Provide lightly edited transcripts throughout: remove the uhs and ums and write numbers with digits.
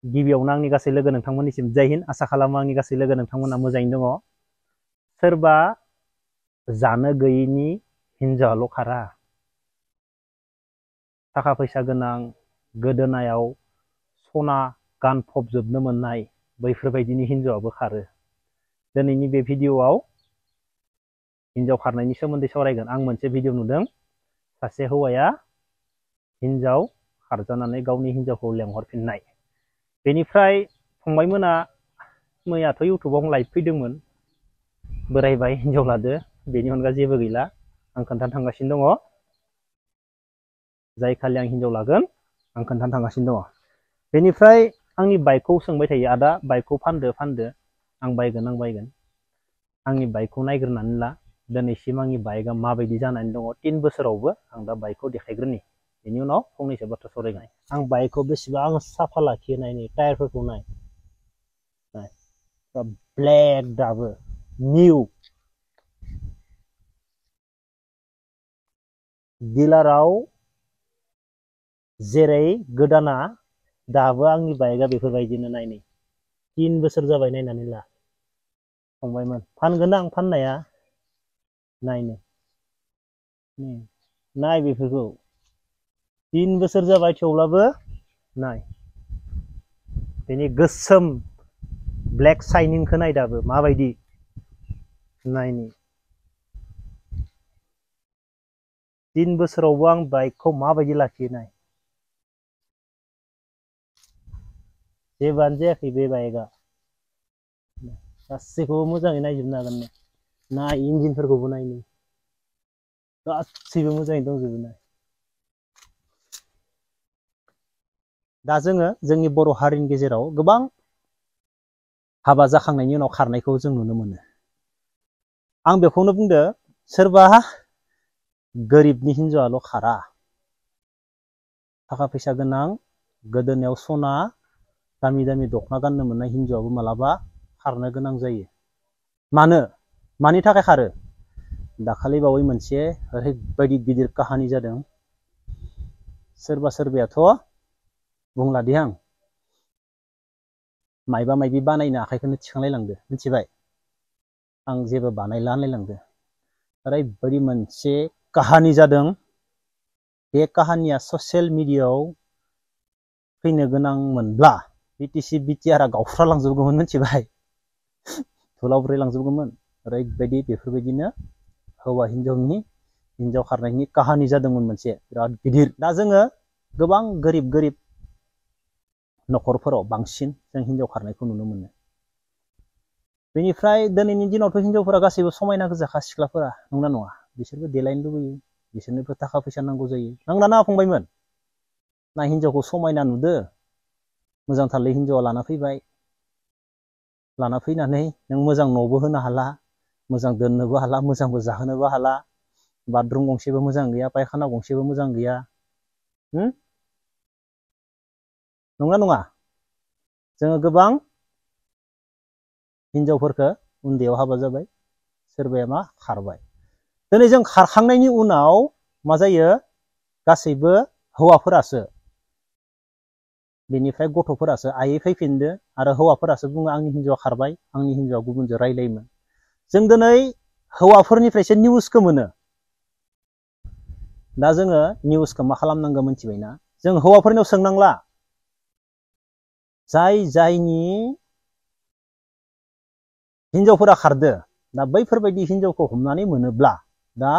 गिबियावनो आंनि गासै लोगो नोंथांमोननिसिम जय हिन्द आसा खालामो आंनि गासै लोगो नोंथांमोना मोजाङैनो दङ। सोरबा जानो गैयिनि हिन्जावाल' खारा, थाखा फैसा गोनां गोदोनायाव सना गानफबजोबनो मोननाय बैफोरबायदिनि हिन्जावाबो खारो। दिनैनि बे भिडिअ'आव हिन्जाव खारनायनि सोमोन्दै सावरायगोन। आं मोनसे भिडिअ' नुदों, सासे हौवाया हिन्जाव खारजानानै गावनि हिन्जावखौ लेंहरफिननाय। बेनिफ्राय फंबायमोना मैयाथ' इउटुबाव लाइभ फैदोंमोन, बोरायबाय हिन्जाव लादो, बेनि अनगा जेबो गैला, आं खोन्थानो थांगासिनो दङ। जाय खालि आं हिन्जाव लागोन आं खोन्थानो थांगासिनो दङ। बेनिफ्राय आंनि बाइकखौ सोंबाय थायो, आदा बाइकखौ फानदो फानदो, आं बायगोन आं बायगोन। आंनि बाइकखौ नायग्रोनानै ला, दिनैसिम आंनि बाइकआ माबायदि जानानै दङ, 3 बोसोरावबो आं दा बाइकखौ देखायग्रोनि, बेनि उनाव फंनैसो बाथ्रा सावरायगोन। आं बाइकखौ बेसेबां साफा लाखियो नाय, टायारफोरखौ नाय, ब्लेक दाबो निउ। डिलाराव जेरै गोदाना दाबो आंनि बाइकआ बेफोरबायदिनो नायनो 3 बोसोर जाबाय, नायनानै ला फंबायमोन। फानगोन आं फाननाया, नायनो नाय बेफोरखौ 3 बोसोर जाबाय थेवब्लाबो नाय बेनि गोसोम ब्लेक शाइनिंखौ नाय, दाबो माबायदि नायनि। 3 बोसोरावबो आं बाइकखौ माबायदि लाखियो नाय, जेबोआनो जायाखै बे बाइकआ। गासैखौबो मोजाङै नायजोबनो हागोन नों, नाय इन्जिनफोरखौबो नायनो, गासैबो मोजाङै दंजोबो नाय। दा जोङो जोंनि बर' हारिनि गेजेराव गोबां हाबा जाखांनायनि उनाव खारनायखौ जों नुनो मोनो। आं बेखौनो बुंदो, सोरबा गोरिबनि हिन्जावाल' खारा, थाखा फैसा गोनां गोदोनायाव सना दामि दामि दखना गाननो मोननाय हिन्जावाबो मालाबा खारनो गोनां जायो। मानि थाखाय खारो? दाखालि बावै मोनसे ओरैबायदि गिदिर काहानि जादों, सोरबा सोरबायाथ' बुंलादे आं, मायबा मायबि बानायनो आखाइखौनो थिखांलायलांदो, मिथिबाय? आं जेबो बानायला होनलायलांदो। ओरैबायदि मोनसे काहानि जादों, बे काहानिया ससियेल मिडियायाव फैनो गोनां मोनब्ला बिटिसि बिटिआरआ गावस्रालांजोबगौमोन, मिथिबाय? धुलावब्रे लांजोबगौमोन। ओरैबायदि बेफोरबायदिनो हौवा हिन्जाव खारनायनि काहानि जादोंमोन मोनसे बिराद गिदिर। दा जोङो गोबां गोरिब न'खरफोराव बांसिन जों हिन्जाव खारनायखौ नुनो मोनो। बेनिफ्राय दिनैनि दिनावथ' हिन्जावफोरा गासैबो समायना गोजाखा, सिख्लाफोरा, नंना नङा? बिसोरबो देलायनो लुबैयो, बिसोरनोबो थाखा फैसा नांगौ जायो, नांना नाङा फंबायमोन? ना हिन्जावखौ समायना नुदो, मोजांथारलै हिन्जावआ लाना फैबाय, लाना फैनानै नों मोजां न'बो होनो हाला, मोजां दोननोबो हाला, मोजांबो जाहोनोबो हाला, बाथरुम गंसेबो मोजां गैया, पायखाना गंसेबो मोजां गैया, नंना नङा? जोङो गोबां हिन्जावफोरखौ उन्दैयाव हाबा जाबाय, सोरबाया मा खारबाय। दिनै जों खारखांनायनि उनाव मा जायो? गासैबो हौवाफोरासो, बेनिफ्राय गथ'फोरासो आयै फैफिनदो आरो हौवाफोरासो बुङो आंनि हिन्जावआ खारबाय, आंनि हिन्जावआ गुबुनजों रायलायोमोन। जों दिनै हौवाफोरनिफ्रायसो निउसखौ मोनो। दा जोङो निउसखौ मा खालामनांगौ मिथिबायना? जों हौवाफोरनियाव सोंनांला, जायनि हिन्जावफोरा खारदो, दा बैफोरबायदि हिन्जावखौ हमनानै मोनोब्ला दा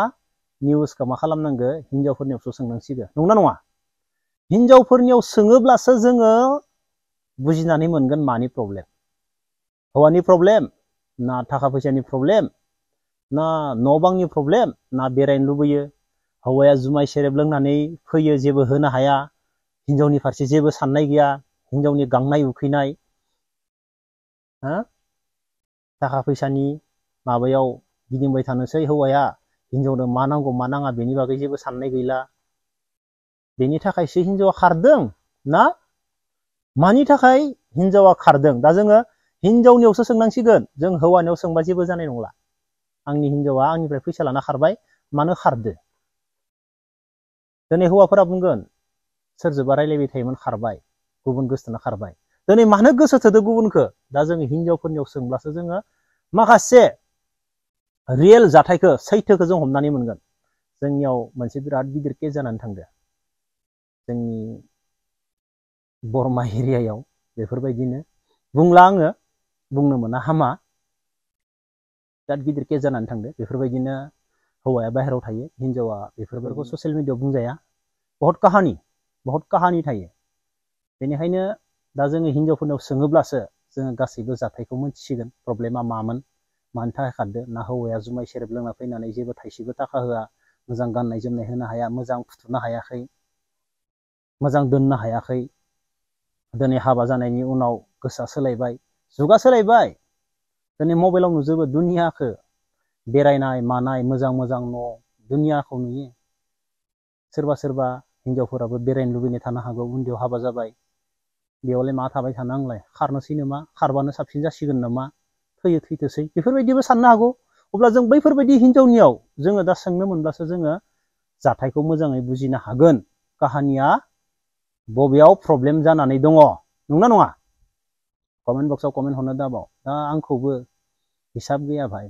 निउसखौ मा खालामनांगो? हिन्जावफोरनियावसो सोंनांसिगोन, नंना नङा? हिन्जावफोरनियाव सोङोब्लासो जोङो बुजिनानै मोनगोन मानि प्रब्लेम। हौवानि प्रब्लेम, ना थाखा फैसानि प्रब्लेम, ना न' बांनि प्रब्लेम, ना बेरायनो लुबैयो, हौवाया जुमाय सेरेब लोंनानै फैयो, जेबो होनो हाया, हिन्जावनि फारसे जेबो साननाय गैया, हिन्जावनि गांनाय उखैनाय, थाखा फैसानि माबायाव गिदिंबाय थानोसै हौवाया, हिन्जावनो मा नांगौ मा नाङा बेनि बागै जेबो साननाय गैला। बेनि थाखायसो हिन्जावा खारदों ना मानि थाखाय हिन्जावा खारदों? दा जोङो हिन्जावनियावसो सोंनांसिगोन, जों हौवानियाव सोंबा जेबो जानाय नंला। आंनि हिन्जावा आंनिफ्राय फैसा लाना खारबाय, मानो खारदो? दिनै हौवाफोरा बुंगोन सोरजोंबा रायलायबाय थायोमोन खारबाय, गुबुन गोसथोना खारबाय। दिनै मानो गोसो थोदो गुबुनखौ दा जोङो हिनजावफोरनियाव सोंब्लासो जोङो माखासे रियेल जाथायखौ सैथोखौ जों हमनानै मोनगोन। जोंनियाव मोनसे बिराद गिदिर केस जानानै थांदो जोंनि बरमा एरियायाव बेफोरबायदिनो बुंला आङो बुंनो मोना हामा बिराद गिदिर केस जानानै थांदो बेफोरबायदिनो हौवाया बाहेरायाव थायो हिनजावा बेफोरखौ ससियेल मिडियायाव बुंजाया बहुत काहानि थायो बेनिखायनो दा जोङो हिनजावफोरनाव सोङोब्लासो जोङो गासैबो जाथायखौ मोनथिसिगोन प्रब्लेमा मामोन मानि थाखाय खारदो ना हौवाया जुमाय सेरेब लोंना फैनानै जेबो थाइसेबो थाखा होआ मोजां गाननाय जोमनाय होनो हाया मोजां फुथुनो हायाखै मोजां दोननो हायाखै दिनै हाबा जानायनि उनाव गोसोआ सोलायबाय जुगा सोलायबाय दिनै मबाइलाव नुजोबो दुनियाखौ बेरायनाय मानाय मोजां मोजां न' दुनियाखौ नुयो सोरबा हिनजावफोराबो बेरायनो लुबैनाय थानो हागौ उन्दैयाव हाबा जाबाय बेयावलाय मा थाबाय थानो आंलाय खारनोसै नामा खारबानो साबसिन जासिगोन नामा थैथोसै बेफोरबायदिबो साननो हागौ अब्ला जों बैफोरबायदि हिनजावनियाव जोङो दा सोंनो मोनब्लासो जोङो जाथायखौ मोजाङै बुजिनो हागोन काहानिया बबेयाव प्रब्लेम जानानै दङ नंना नङा कमेन्ट बक्सआव कमेन्ट हरनो दाबाव दा आंखौबो हिसाब गैया भाई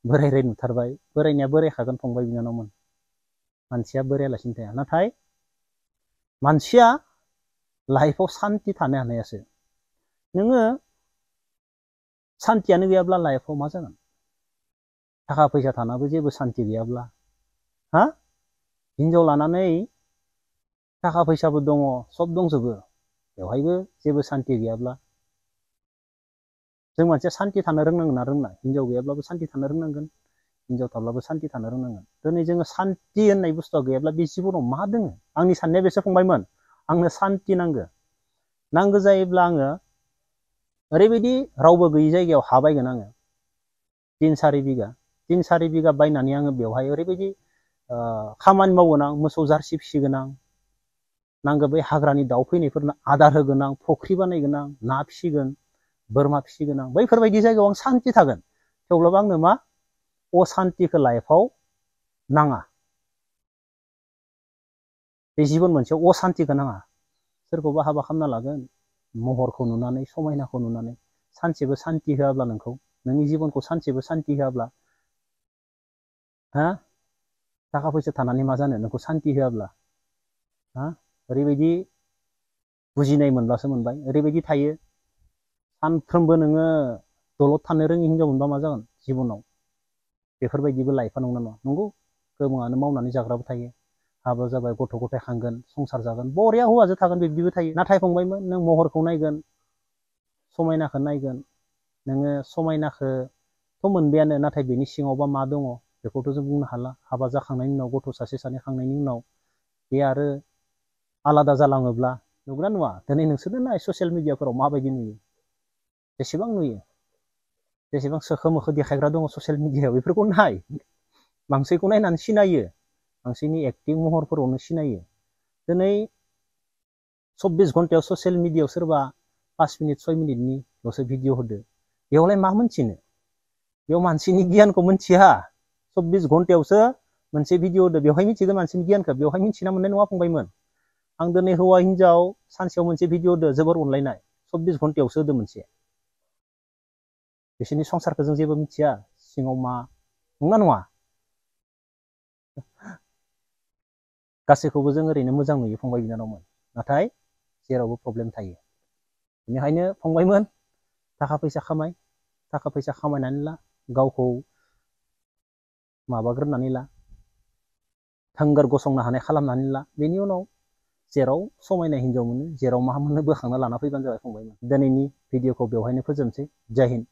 बोरायराय नुथारबाय बोरायनाया बोरायखागोन फंबाय बिनानावमोन मानसिया बोरायालासिनो थाया नाथाय मानसिया लाइफआव सान्ति थानो हानायासो नोङो सान्तियानो गैयाब्ला लाइफआव मा जागोन थाखा फैसा थानाबो जेबो सान्ति गैयाब्ला हा हिनजाव लानानै थाखा फैसाबो दङ सब दंजोबो बेवहायबो जेबो सान्ति गैयाब्ला जों मानसिया सान्ति थानो रोंनांगोन ना रोंना हिनजाव गैयाब्लाबो सान्ति थानो रोंनांगोन हिनजाव थाब्लाबो सान्ति थानो रोंनांगोन दिनै जोङो सान्ति होननाय बुस्थुआ गैयाब्ला बे जिबनाव मा दङ आंनि साननाया बेसो फंबायमोन आंनो सान्ति नांगौ जायोब्ला आङो ओरैबायदि रावबो गैयि जायगायाव हा बायगोन आङो 3-4 बिगा बायनानै आङो बेवहाय ओरैबायदि खामानि मावगोन आं मोसौ जार्सि फिसिगोन आं नांगौ बै हाग्रानि दाउ फैनायफोरनो आदार होगोन आं फुख्रि बानायगोन आं ना फिसिगोन बोरमा फिसिगोन आं बैफोरबायदि जायगायाव आं सान्ति थागोन थेवब्लाबो आंनो मा असान्तिखौ लाइफआव नाङा बे जिबन मोनसेयाव असान्तिखौ नाङा सोरखौबा हाबा खालामना लागोन महरखौ नुनानै समायनाखौ नुनानै सानसेबो सान्ति होआब्ला नोंखौ नोंनि जिबनखौ सानसेबो सान्ति होआब्ला हा थाखा फैसा थानानै मा जानो नोंखौ सान्ति होआब्ला हा ओरैबायदि बुजिनाय मोनब्लासो मोनबाय ओरैबायदि थायो सानफ्रोमबो नोङो दलद थानो रोङि हिनजाव मोनबा मा जागोन जिबनाव बेफोरबायदिबो लाइफआ नंगौना नङा नंगौ गोबाङानो मावनानै जाग्राबो थायो हाबा जाबाय गथ' गथाय खांगोन संसार जागोन बरिया हौवाजों थागोन बिब्दिबो थायो नाथाय फंबायमोन नों महरखौ नायगोन समायनाखौ नायगोन नोङो समायनाखौथ' मोनबायानो नाथाय बेनि सिङावबा मा दङ बेखौथ' जों बुंनो हाला हाबा जाखांनायनि उनाव गथ' सासे सानै खांनायनि उनाव बे आरो आलादा जालाङोब्ला नुगोना नुवा दिनै नोंसोरनो नाय ससियेल मिडियाफोराव माबायदि नुयो जेसेबां सोखो मोखो देखायग्रा दङ ससियेल मिडियायाव बेफोरखौ नाय बांसिनखौ नायनानै सिनायो बांसिननि एक्टिं महरफोरावनो सिनायो दिनै 24 घन्टायाव ससियेल मिडियायाव सोरबा 5 मिनिट 6 मिनिटनिल'सो भिडिअ होदो बेयावलाय मा मोनथिनो बेयाव मानसिनि गियानखौ मोनथिया 24 घन्टायावसो मोनसे भिडिअ होदो बेवहाय मिथिगोन मानसिनि गियानखौ बेवहाय मिथिना मोननाय नङा फंबायमोन आं दिनै हौवा हिनजाव सानसेयाव मोनसे भिडिअ होदो जोबोर अनलायनाय 24 घन्टायावसो होदो मोनसे बिसोरनि संसारखौ जों जेबो मिथिया सिङाव मा नंना नङा गासैखौबो जों ओरैनो मोजां नुयो फंबाय बिनानावमोन नाथाय जेरावबो प्रब्लेम थायो बेनिखायनो फंबायमोन थाखा फैसा खामायनानै ला गावखौ माबाग्रोनानै ला थोंगोर गसंनो हानाय खालामनानै ला बेनि उनाव जेराव समायना हिनजाव मोनो जेराव मा मोनो बोखांना लाना फैबानो जाबाय फंबायमोन दिनैनि भिडिअखौ बेवहायनो फोजोबनोसै जय हिन्द